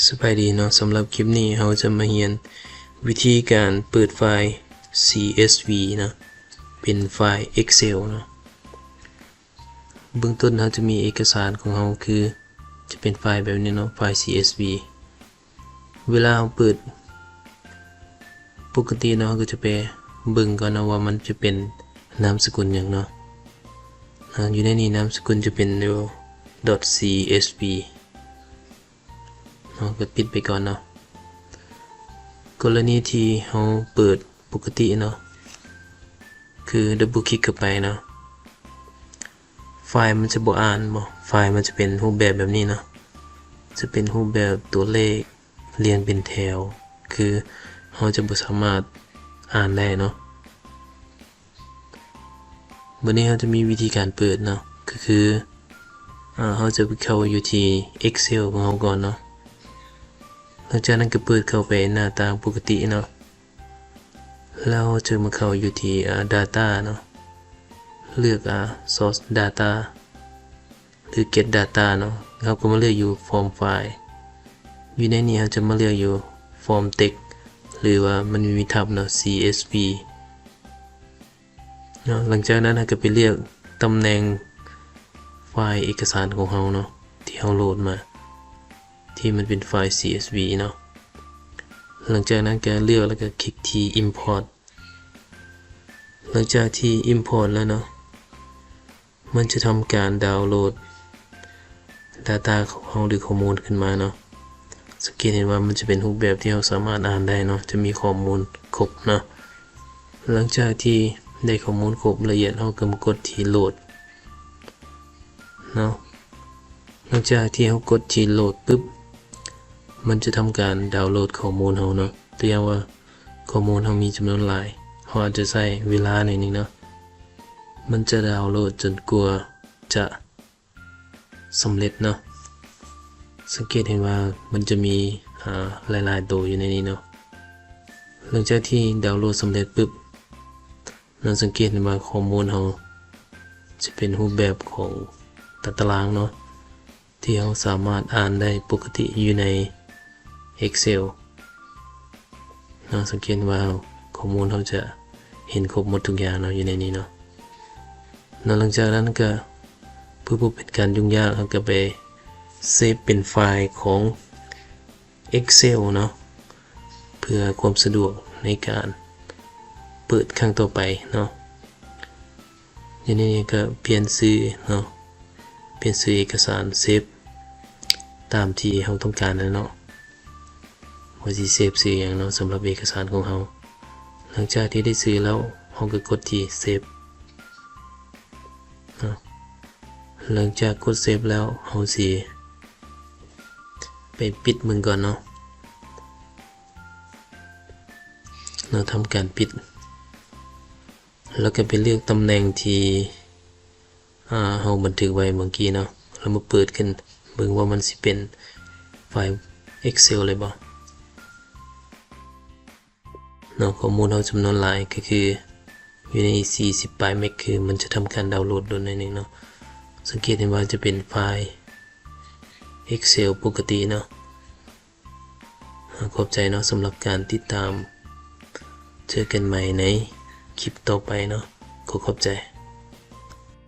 ສະບາຍດີເນາະ, ສຳລັບຄລິບນີ້ເຮົາຈະມາຮຽນວິທີການເປີດໄຟລ໌ ຊີເອສວີ ເນາະ, ເປັນໄຟລ໌ Excel ເນາະ. ເບື້ອງຕົ້ນເຮົາຈະມີເອກະສານຂອງເຮົາ ຄືຈະເປັນໄຟລ໌ແບບນີ້ເນາະ, ໄຟລ໌ ຊີເອສວີ. ເວລາເຮົາເປີດປົກກະຕິເນາະ, ເຮົາກໍຈະໄປເບິ່ງກ່ອນເນາະວ່າມັນຈະເປັນນາມສະກຸນຫຍັງເນາະ. ອາ ຢູ່ໃນນີ້ນາມສະກຸນຈະເປັນ ດອດ ຊີເອສວີ ເນາະ, ກໍປິດໄປກ່ອນເນາະ. ກໍລະນີທີ່ເຮົາເປີດປົກກະຕິເນາະ, ຄືດັບເບິນຄລິກເຂົ້າໄປເນາະ, ໄຟລ໌ມັນຈະບໍ່ອ່ານເນາະ, ໄຟລ໌ມັນຈະເປັນຮູບແບບແບບນີ້ເນາະ, ຈະເປັນຮູບແບບຕົວເລກລຽງເປັນແຖວ, ຄືເຮົາຈະບໍ່ສາມາດອ່ານໄດ້ເນາະ. ບັດນີ້ເຮົາຈະມີວິທີການເປີດເນາະ, ກໍຄື ອາ ເຮົາຈະໄປເຂົ້າຢູ່ທີ່ Excel ຂອງເຮົາກ່ອນເນາະ. ຫຼັງຈາກນັ້ນກໍເປີດເຂົ້າໄປໜ້າຕ່າງປົກກະຕິເນາະ, ແລ້ວເຮົາຈະມາເຂົ້າຢູ່ທີ່ ອາ Data ເນາະ, ເລືອກ ອາ Source Data ຫຼື Get Data ເນາະ, ເຮົາກໍມາເລືອກຢູ່ Form File. ຢູ່ໃນນີ້ເຮົາຈະມາເລືອກຢູ່ Form Text ຫຼືວ່າມັນມີທັບເນາະ ຊີເອສວີ ເນາະ. ຫຼັງຈາກນັ້ນເຮົາກໍໄປເລືອກຕຳແໜ່ງໄຟລ໌ເອກະສານຂອງເຮົາເນາະ ທີ່ເຮົາໂຫຼດມາ ທີ່ມັນເປັນໄຟລ໌ ຊີເອສວີ ເນາະ. ຫຼັງຈາກນັ້ນກໍເລືອກແລ້ວກໍຄລິກທີ່ Import. ຫຼັງຈາກທີ່ Import ແລ້ວເນາະ, ມັນຈະທຳການດາວໂຫຼດ Data ຂອງເຮົາ ຫຼື ຂໍ້ມູນຂຶ້ນມາເນາະ. ສັງເກດເຫັນວ່າມັນຈະເປັນຮູບແບບທີ່ເຮົາສາມາດອ່ານໄດ້ເນາະ, ຈະມີຂໍ້ມູນຄົບເນາະ. ຫຼັງຈາກທີ່ໄດ້ຂໍ້ມູນຄົບລະອຽດ, ເຮົາກໍມາກົດທີ່ Load ເນາະ. ຫຼັງຈາກທີ່ເຮົາກົດທີ່ Load ປຶບ, ມັນຈະທຳການດາວໂຫຼດຂໍ້ມູນເຮົາເນາະ. ຕົວຢ່າງວ່າ ຂໍ້ມູນເຮົາມີຈຳນວນຫຼາຍ, ເຮົາອາດຈະໃຊ້ເວລາໜ້ອຍໜຶ່ງເນາະ, ມັນຈະດາວໂຫຼດຈົນກວ່າຈະສຳເລັດເນາະ. ສັງເກດເຫັນວ່າມັນຈະມີ ອາ ຫຼາຍໆໂຕຢູ່ໃນນີ້ເນາະ. ຫຼັງຈາກທີ່ດາວໂຫຼດສຳເລັດປຶບ, ເຮົາສັງເກດເຫັນວ່າຂໍ້ມູນເຮົາຈະເປັນຮູບແບບຂອງຕາຕະລາງເນາະ, ທີ່ເຮົາສາມາດອ່ານໄດ້ປົກກະຕິຢູ່ໃນ Excel ເນາະ. ສັງເກດວ່າຂໍ້ມູນເຮົາຈະເຫັນຄົບໝົດທຸກຢ່າງເນາະ ຢູ່ໃນນີ້ເນາະ. ແລ້ວຫຼັງຈາກນັ້ນກໍ ເພື່ອບໍ່ເປັນການຫຍຸ້ງຍາກ, ເຮົາກໍໄປເຊບເປັນໄຟລ໌ຂອງ Excel ເນາະ ເພື່ອຄວາມສະດວກໃນການເປີດຄັ້ງຕໍ່ໄປເນາະ. ຢູ່ໃນນີ້ກໍປ່ຽນຊື່ເນາະ, ປ່ຽນຊື່ເອກະສານ, ເຊບຕາມທີ່ເຮົາຕ້ອງການນັ້ນເນາະ, ວ່າຊິເຊບຊື່ຫຍັງເນາະ ສຳລັບເອກະສານຂອງເຮົາ. ຫຼັງຈາກທີ່ໄດ້ຊື່ແລ້ວ, ເຮົາກໍກົດທີ່ Save ເນາະ. ຫຼັງຈາກກົດ Save ແລ້ວ, ເຮົາຊິໄປປິດເບິ່ງກ່ອນເນາະ. ເຮົາທຳການປິດ ແລ້ວກໍໄປເລືອກຕຳແໜ່ງທີ່ ອາ ເຮົາບັນທຶກໄວ້ເມື່ອກີ້ເນາະ, ແລ້ວມາເປີດຂຶ້ນເບິ່ງວ່າມັນຊິເປັນໄຟລ໌ Excel ເລີຍບໍ່ເນາະ. ຂໍ້ມູນເຮົາຈຳນວນຫຼາຍ ກໍຄືຢູ່ໃນສີ່ສິບປາຍເມັກ, ຄືມັນຈະທຳການດາວໂຫຼດດົນໜ້ອຍໜຶ່ງເນາະ. ສັງເກດເຫັນວ່າຈະເປັນໄຟລ໌ Excel ປົກກະຕິເນາະ. ຂອບໃຈເນາະ ສຳລັບການຕິດຕາມ. ເຈີກັນໃໝ່ໃນຄລິບຕໍ່ໄປເນາະ. ຂໍຂອບໃຈ.